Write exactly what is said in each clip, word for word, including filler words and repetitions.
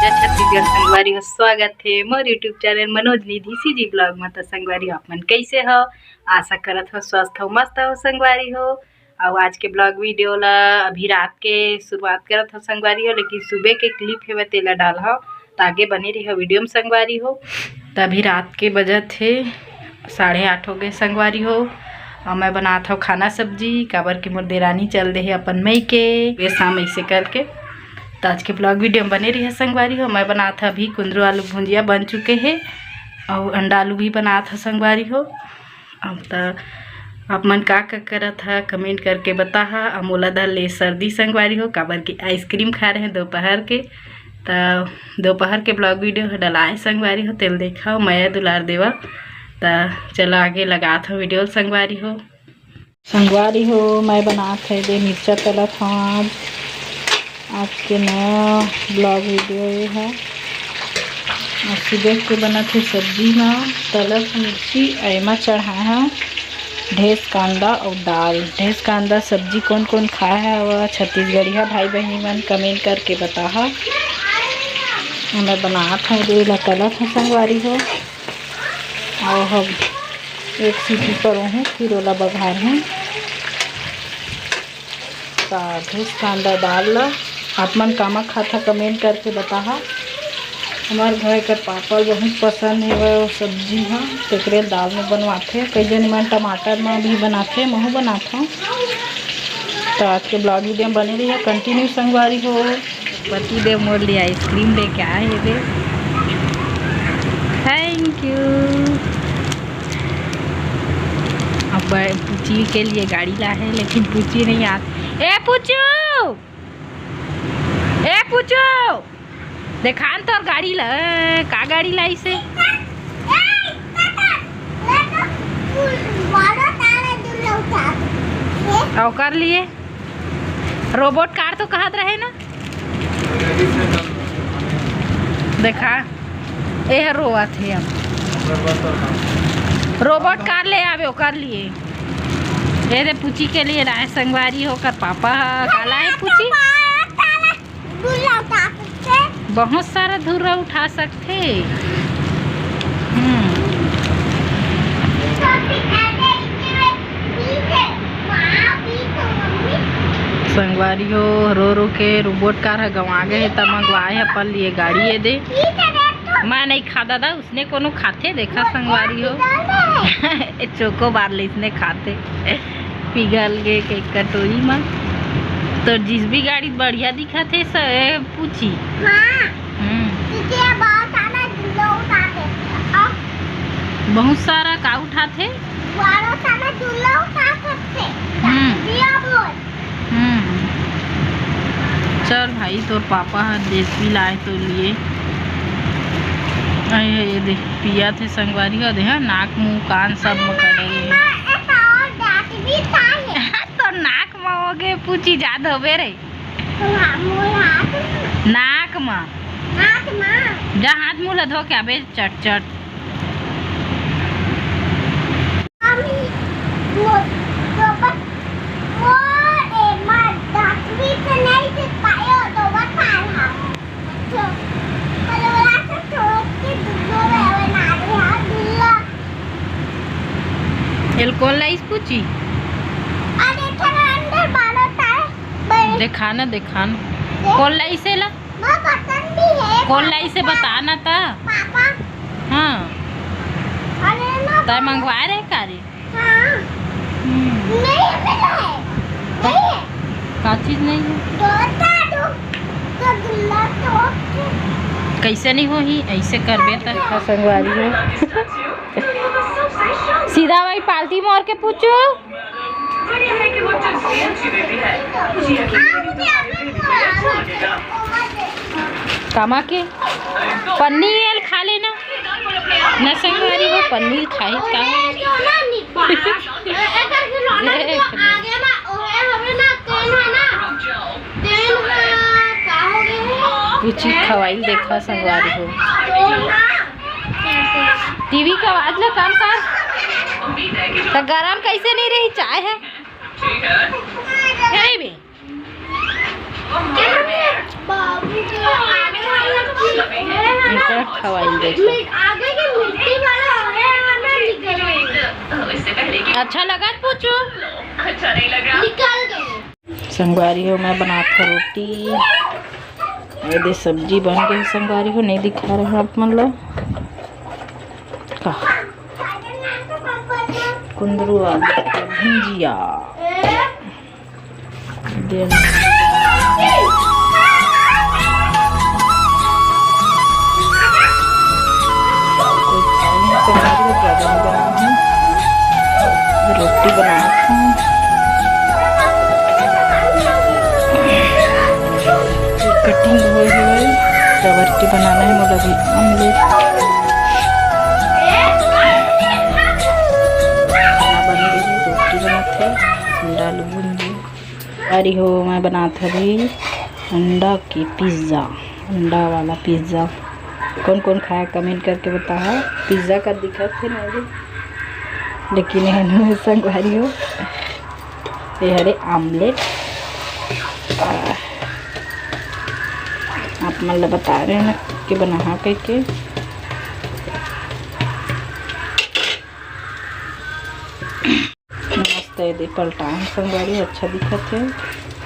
जय छत्तीसगढ़ संगवारी हो, स्वागत हे मोर YouTube चैनल मनोज निधि सीजी ब्लॉग में। तो संगवारी हो, आप मन कैसे हो? आशा करत हो स्वस्थ हो, मस्त हो संगवारी हो। और आज के ब्लॉग वीडियो ला अभी रात के शुरुआत करत हो संगवारी हो, लेकिन सुबह के क्लिप हे तेला डाल हो, तो आगे बने रही हो वीडियो में संगवारी हो। तो अभी रात के बजत हे साढ़े आठ हो गए संगवारी हो। और मैं बनात हव खाना सब्जी, काबर कि मोर देरानी चल दे हे अपन मई के, वे शाम ऐसे करके। तो आज के ब्लॉग वीडियो में बने रही है संगवारी हो। मैं बनात हव अभी कुंदरू आलू भुंजिया, बन चुके हे, और अंडा आलू भी बनात हव संगवारी हो। अब त आप मन का का करत हा, कमेंट करके बताहा। अउ मोला धर ले सर्दी संगवारी हो, काबर कि आइसक्रीम खा रहे हैं दोपहर के। त दोपहर के ब्लॉग वीडियो ह डलाए संगवारी हो, तेल देखा, मया दुलार देवा। त चला आगे लगात हो वीडियो संगवारी हो। संगवारी हो, मैं बनात है दे मिर्चा तलत हव आज। आज के नया ब्लॉग वीडियो ये है। और सुबह के बनत है सब्जी में तलत मिर्ची, एमा चढ़ाए हैं ढेस कांदा और दाल। ढेस कांदा सब्जी कौन कौन खाए है, वह छत्तीसगढ़िया भाई बहनी मन कमेंट करके बताहा। मैं बनात है दे ला तलत है संगवारी हो। और हम एक सीटी पर हूँ, फिर ओला बघार हूँ। त ढेस कांदा दाल ला आप मन कामा खाता कमेंट करके बताहा। हमार घर कर पापा ल बहुत पसंद हे वो सब्जी ह, तेकरे दाल में बनवाथे। कई जन मन टमाटर में भी बनाथे, महू बनाथव। त आज के ब्लॉग वीडियो में बने रहिए, कंटिन्यू संगवारी हो। पति देव मोर लिए आइसक्रीम लेके आए हे दे, थैंक यू। अब पूची के लिए गाड़ी ला है, लेकिन पूची नहीं आत। ए पूचू, ए पूचू, देखान तोर गाड़ी ला, का गाड़ी लाइसे? ओकर लिए रोबोट कार तो कहत रहे ना। देखा, ए ह रोवत हे। अब रोबोट कार ले आवे ओकर लिए। ए दे पूची के लिए लाए संगवारी हो, ओकर पापा ह। काला है पूची? बहुत सारा धुर्रा उठा सकथे। हम्म। संगवारी हो, रो रो के रोबोट कार ह गंवा गे हे, त मंगवाए हे अपन लिए गाड़ी। ए दे, मैं नहीं खा दादा, उसने कोनो खाथे, देखा संगवारी हो। ए चोको बार ले इसने खाथे, पिघल गे के कटोरी में। तो जिस भी गाड़ी बढ़िया दिखत हे, स-, ए, पूची। हाँ। हम्म। क्योंकि ये बहुत सारा धुल्ला उठाते। अब बहुत सारा का उठाथे? बहुत सारा धुल्ला उठाते। हम्म। दिया बोल। हम्म। चल भाई, तोर पापा ह देसी लाए तो लिए। अरे, ये देख, पिया थे संगवारी हो, दे, हाँ, नाक मुंह कान सब में कड़े हे। एमा एक और दांत भी था ये। तो नाक में हो गए, पूची जाद होबे रे। हाँ, मोर हाथ में। नाक में। हाथ में। जा हाथ मुंह ला धो के आबे, चट चट। एल कौन लाइस पूची? देखा ना, देखा ना। कौन लाइस एला? कौन लाइस बता ना ता। पापा। हाँ। अरे ना तय पापा। मंगवाए रहे का रे? हाँ। हम्म। नहीं, हमें तो है। नहीं है। का चीज नहीं है? दो था, दो, दो दुल्ला तो। कैसे नहीं होही? ऐसे करबे त। हाँ, संगवारी हो। सीधा वही पालती मोर के पूछू। कामा के पन्नी एल खा लेना। न संगवारी हो, पन्नी खाही का? कुछ खवाइल देखा संगवारी हो। टीवी का आवाज ला कम कर। तो गरम कैसे नहीं रही? चाय है। नहीं बे। खवाई देखो। मिट-, आगे के मिट्टी वाला है, है ना, निकल गए। अच्छा लगा पूछू? अच्छा नहीं लगा। निकल गए। संगवारी हो, मैं बनात हव रोटी। ये दे सब्जी बन गई संगवारी हो, नहीं दिखा रहे हैं आप मन ला। का? कुंदरू आलू के भुंजिया। दे कोई खाई नहीं, तो मैं भी ज्यादा नहीं बनाई हूँ। रोटी बनात हूँ। कटिंग होए हुए, तब रोटी बनाना है मोला भी। आमलेट खाना बन गई है, रोटी बनात है, अंडा आलू भुंजी। अरे हो, मैं बनात हवी अंडा के पिज़्ज़ा, अंडा वाला पिज़्ज़ा। कौन कौन खाया, कमेंट करके बताहा। पिज़्ज़ा का दिखत है ना ये, लेकिन ये ना संगवारी हो, ये हरे आमलेट। आ, आप मन ला बता रहे हैं ना कि बनाहा कह के। मस्त एदे पलटाए हे संगवारी, अच्छा दिखत हे,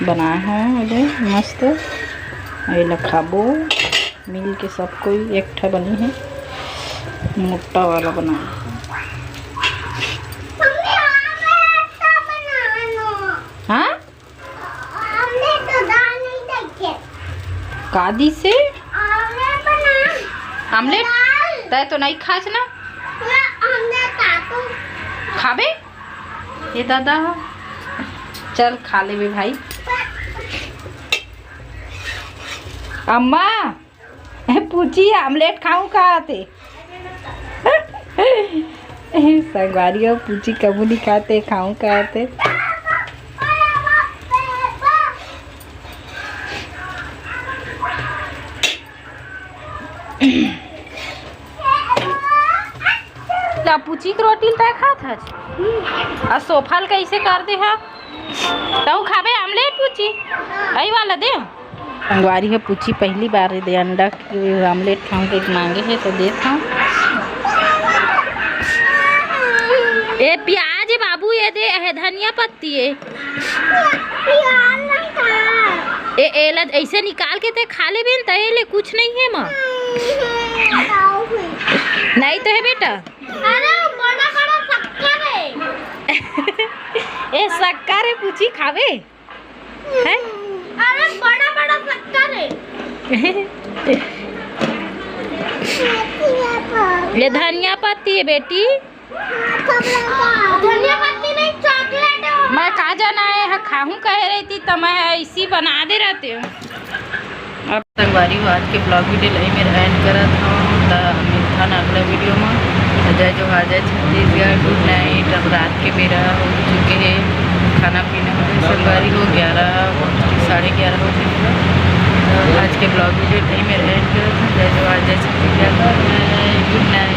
बनाए हे एदे मस्त। एला खाबो मिल के सब कोई, एक ठा बनी हे मोटा वाला बनाए। हाँ, का दिसे? आमलेट? तय तो नहीं खाच ना। खाबे? ये दादा, चल खा लेबे भाई। अम्मा, ए, पूछी आमलेट खाऊं का आते? ए, संगवारी हो, पूछी कबू नहीं खाते, खाऊं का आते? ला पूछी के रोटी ल तय खात हच। आ सोफा ल कैसे कर दे हा? तहूँ खाबे आमलेट पूछी? अई वाला दे। संगवारी हो, पूछी पहली बार दे अंडा के आमलेट खाऊं के मांगे हे तो देत हूँ। ए प्याज ए बाबू, ये दे, हे धनिया पत्ती ए। ए, एला ऐसे निकाल के ते खा लेबे न, त ए ले कुछ नहीं हे माँ। नहीं तो है बेटा। अरे, बड़ा बड़ा शक्कर है। ए, शक्कर है, पूछी खावे? हैं? अरे, बड़ा बड़ा शक्कर है। ये धनिया पत्ती है बेटी। धनिया पत्ती नहीं, चॉकलेट है। मैं का जाना है, खाहूं कहे रही थी, तो मैं ऐसी बना दे रहती हूँ। अब संगवारी हो, आज के ब्लॉग वीडियो ला एही मेर एंड करत हूँ, त मिलथन अगला वीडियो में। जय जोहार, जय छत्तीसगढ़, गुड नाइट। अब रात के बेरा हो चुके हैं, खाना पीना हो गए संगवारी हो, ग्यारह, साढ़े ग्यारह हो गए हैं। तो आज के ब्लॉग वीडियो ला एही मेर एंड करत हूँ। जय जोहार, जय छत्तीसगढ़, गुड नाइट।